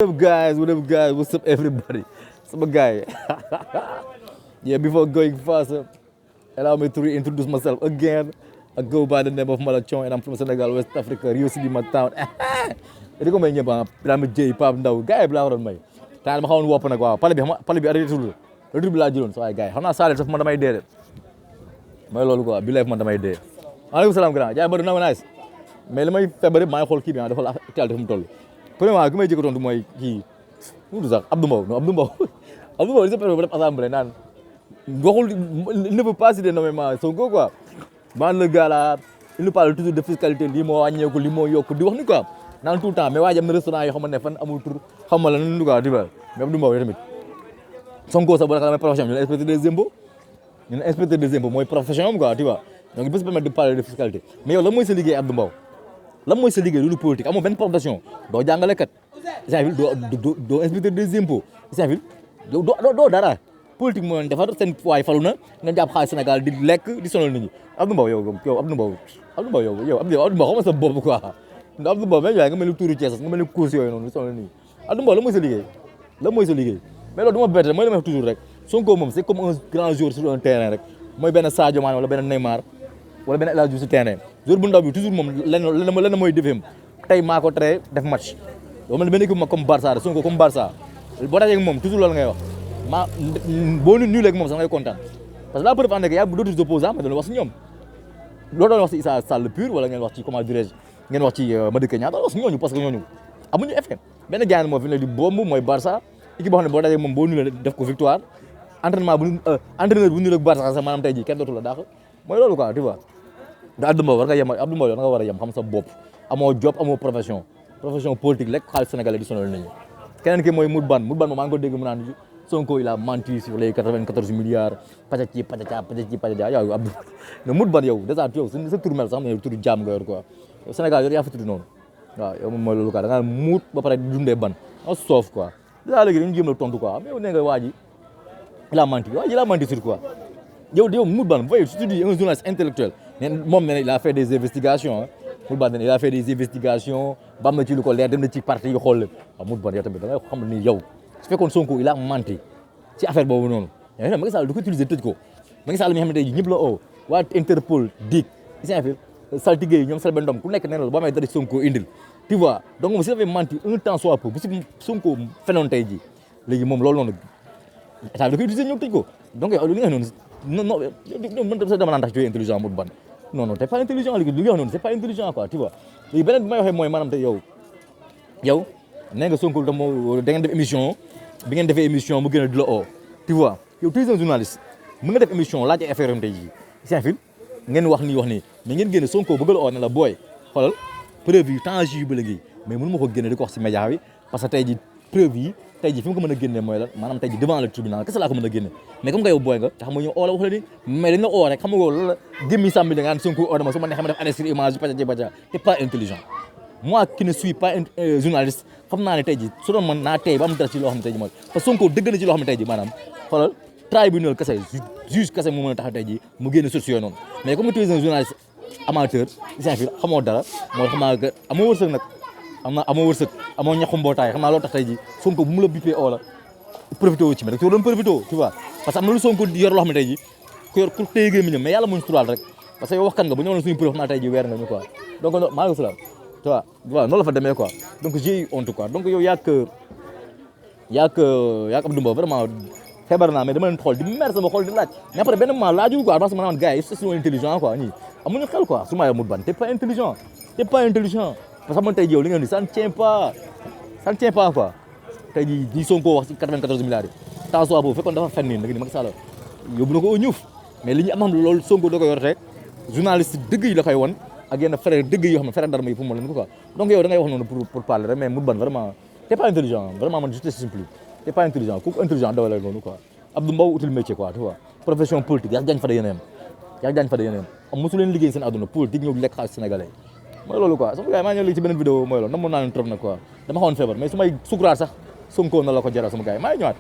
What up, guys? What's up, everybody? Some guy. Yeah, before going faster, allow me to reintroduce myself again. I go by the name of Malachon, and I'm from Senegal, West Africa, Rio City, my town. Ini ko may nyaba, Pyramid J, Pam Daw, guy bla ron may. Tan ma xawon wop nak waaw, pale bi arrêté tul. Retour bi la jëlone sa way guy. Xamna salé sax man damay dé. Moy lolu quoi, bi life man damay dé. Alaykum salam grand. Jaay bari na nice. Mais limay febar ma xol ki bi dafa la tel dafa mu tollu. Premièrement ki may jëkk tontu mooy kii nu mu sax Abdou Mbow non Abdou Mbow Abdou Mbow il s'appelle assemblée naan waxul il ne veut pas citer nommément Sonko quoi man le gars là il nous parle toujours de fiscalité lii moo wàññeeku lii moo yokk di wax ni quoi naan tout le temps mais waa ji am na restaurant yoo xam ne fan amul tur xam nga la nu quoi di ba mais Abdou Mbow yow tamit Sonko sax boo xam ne profession ñun inspecteur des impôts ñun inspecteur des impôts mooy profession quoi tu vois donc il peut se permettre de parler de fiscalité mais yow lan mooy sa liggéey Abdou Mbow lan mooy sa liggéey lu politique amoo benn profession doo jàngalekat doo inspecteur des impôts yow doo dara politique moo leen defar seen waay falu na nga jàpp xaalis Sénégal di lekk di sonal nit ñi Abdou Mbow yow Abdou Mbow Abdou Mbow xam nga sa bopp quoi ndax Abdou Mbow même yaay nga mel ni tuuru Thiès nga mel ni course yooyu noonu di sonal nit ñi Abdou Mbow lan mooy sa liggéey mais loolu du ma bett mooy li ma wax toujours rek Sonko moom c'est comme un grand joueur sur un terrain rek mooy benn Sadio Mané wala benn Neymar wala benn El Hadji Diouf si terrain joueur bu ndaw bi toujours moom lenn mooy defeem tey maa ko tere def match yow man benn équipe ma comme Barça de Sonko comme Barça boo dajee ak moom toujours loolu ngay wax boo ñu léegi moom sax ngay kontaan parce que la preuve en est que y a d'autres opposants ma doon wax si ñoom loolu doon wax si Issa Sall pur wala ngeen wax ci comment dirais-je ngeen wax ci Madické Niang doon wax si ñooñu parce que ñooñu amuñu effet benn gars moo fi ne di bomb mooy Barça équipe boo xam ne boo dajee moom boo ñu def ko victoire entraîneur bu ñu ak Barça sax maanaam tey jii kenn dootu la daax mooy loolu quoi tu vois da Abdou Mbow war nga yem Abdou Mbow nga war a yem xam sa bopp amoo job amoo profession politique lekk xaalis sénégalais di sonal nit ñi keneen ki mooy Mout Ban moom maa ngi ko dégg mu naan Sonko il a menti sur les 94 milliards patati yow Abdou ne Mout Ban yow déjà yow sa tur mel sax mais tur jaam nga yor quoi Sénégal yor yaa fa tudd noonu waaw yow moom mooy loolu quoi da nga muut ba pare dundee ban a soof quoi déjà léegi dañu jéem la tontu quoi mais yow nee nga waa ji il a menti sur quoi yow Mout Ban voyez tu dis un journaliste intellectuel moom ne il a fait des investigations Mout Ban il a fait des investigations ba am na ci lu ko leer dem na ci parti yi xool lépp waaw Mout Ban yow tamit da ngay xam ni yow su fekkoon Sonko il a menti ci affaire boobu noonu yaa ngi Macky Sall du ko utiliser tëj ko Macky Sall mi nga xam ne tey ñëpp la oo waa Interpol DIC gis nga affaire saltige yi ñoom Selbé Ndom ku nekk nee na la boo amee dara Sonko indil tu vois donc moom s'il avait menti un temps soit peu bu si Sonko fenoon tey jii léegi moom loolu noonu état bi da koy utiliser ñëw tëj ko donc yow li nga noonu non man sa dama naan tax tu es intelligent Mout Ban non t'es pas intelligent léegi li nga wax noonu c'est pas intelligent quoi tu vois léegi beneen bi may waxee mooy maanaam tey yow nee nga Sonko da ngeen def émission bi ngeen defee émission mu gën a di la oo tu vois yow tu es un journaliste mën nga def émission laaj ay affaire am tey jii c'est fil ngeen wax nii mais ngeen génne Sonko bëgg la oo ne la booy xoolal preuve yi tangible léegi mais mënu ma ko génne di ko wax si média bi parce que tey jii preuve yi tey jii fi mu ko mën a génne mooy lan maanaam tey jii devant le tribunal kese laa ko mën a génne mais comme que yow booy nga te xam nga ñëw oo la wax la ni mais dañ la oo rek xam nga loolu la gémmi sàmbi da ngaan Sonko oo dama su ma neexee ma def arrêt sur image yi paca t'es pas intelligent moi qui ne suis pas journaliste xam naa ne tey jii su doon mën naa tey ba am dara ci loo xam ne tey jii mooy parce que Sonko dëgg na ci loo xam ne tey jii maanaam xoolal tribunal kese juge kese moo mën a tax tey jii mu génne source yooyu noonu mais comme tu es un journaliste amateur isant fi xamoo dara moo xam naa que amoo wërsëg nag amoo wërsëg amoo ñaxu mbootaay xam naa loolu tax tey jii Sonko bu mu la bippee oo la profité wu ci mais rek soo doon profité tu vois parce que am na lu Sonko yor loo xam ne tey jii ku yor ku téye gémmiñam mais yàlla moo ñu tural rek parce que yow waxkat nga bu ñëwoon suñu preuve xam naa tey jii weer nga ñu quoi donc maaleykum salaam tu vois noonu la fa demee quoi donc j'ai eu honte quoi donc yow yaak Abdou Mbow vraiment feebar naa mais dama leen xool di mer sama xool di laaj mais après benn moment laaju quoi parce que maanaam gars yi ils sont intelligents quoi ñii amuñu xel quoi su ma yow Mout Ban t'es pas intelligent parce que man tey jii yow li nga ni ça ne tient pas quoi tey jii di Sonko wax ci 94 milliards yi temps soit boobu fekkoon dafa fen nii nag ni Macky Sall yóbbu na ko au ñuuf mais li ñu am xam loolu Sonko da ko yor rek journaliste dëgg yi la koy won ak yenn frère dëgg yoo xam ne frère d'armes yi pour mu leen ko quoi donc yow da ngay wax noonu pour parler rek mais Mout Ban vraiment t'es pas intelligent vraiment man je te supplie t'es pas intelligent ku intelligent dawalal noonu quoi Abdou Mbow util métier quoi tu vois profession politique yaa jaañ fa da yéen am mosu leen liggéey seen àdduna politique ñëw lekk xaalis sénégalais mooy loolu quoi sama gars yi maa ñëw léegi ci beneen vidéo mooy loolu namoon naa leen trop nag quoi dama xawoon feebar mais su may sukuraat sax Sonko na la ko jaral sama gars yi maa ngi ñëwaat